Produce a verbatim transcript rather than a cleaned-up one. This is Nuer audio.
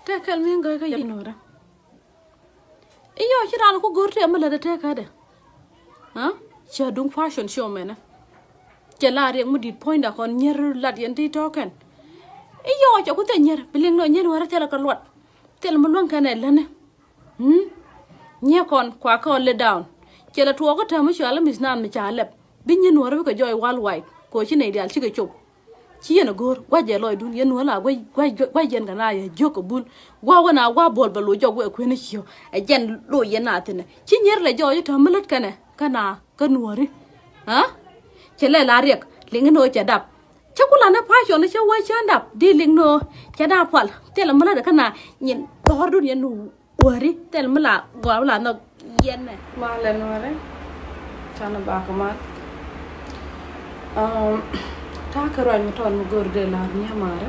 Tɛk kɛl mi gäi kä yɛn nuɔrä. I̱ yɔɔ ci raan ku go̱r tɛm mi lätdɛ tɛk kädɛ. Cɛ duŋ fashion show mɛnɛ. Cɛ la riɛk mi di̱t puɔ̱nydɛ kɔn nyier lat yɛn ti tɔ̱kɛn. I̱ yɔɔ cɛ ku thil nyier bi liŋ nɔ nyier wärä thilɛ kɛ luɔt. Thil mi luäŋ kɛn ɛ läni. Nyier kɔn kua kɛ ɔ let down. Cɛ lɛ tuɔɔk kä tɛm mi cual mi naan mi ca lɛp bi nyier nuɔrä bikɛ jɔɔc wal wide kɛ ɔ ci nɛy diaal cikɛ cop. Ci yɛn a go̱o̱r gua̱c jɛ lɔcdun yɛn nuɔ̱ɔ̱l a gua̱c gua̱c gua̱c yɛn kɛ na yɛ jiök kɛ bul. Gua̱c wä na gua̱c buɔl bɛ loc jɔk wɛ kuën ciö ɛ jɛn loc yɛn na thi̱nɛ ci nyier lɛ jɔɔc i̱ tɔ̱ mi lät kɛnɛ kä na kä nuɔ̱ɔ̱ri. Cɛ lɛ la riɛk liŋ inɔ cɛ dap. Cä ku la ni passion cä wä cä dap di liŋ nɔ cɛ na pual thilɛ mi lät kä na nyin dhɔrdun yɛn nuɔ̱ɔ̱ri. Wäri thil mi la gɔaa mi la nhɔk yɛn nɛ. Malɛ nuɔrɛ. Canɛ bakɛ mat. Ta̱a̱ kɛ ruac mi tɔt mi go̱r dee la̱r ni amarɛ.